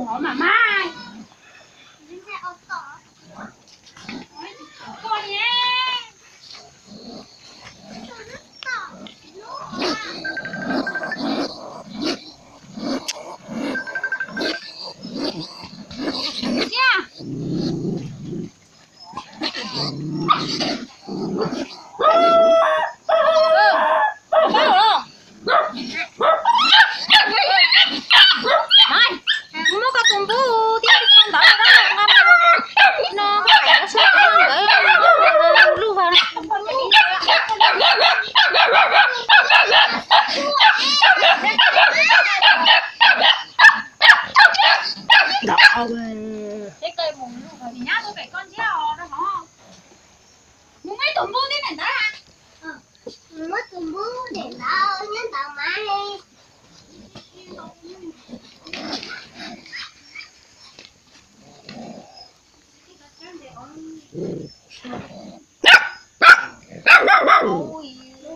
Hov mam mas. Muab koj tus npub thiab koj ntawd rau dab laug nqa mus no, koj pem no xwb, koj ntawd lub vag. Nyab tus pem koj ntsiab os, rau hov. Mus muab ib tug npub thiab ntawm ntawd. Muab tus npub ntawm ntawd, nyob ntawd mas.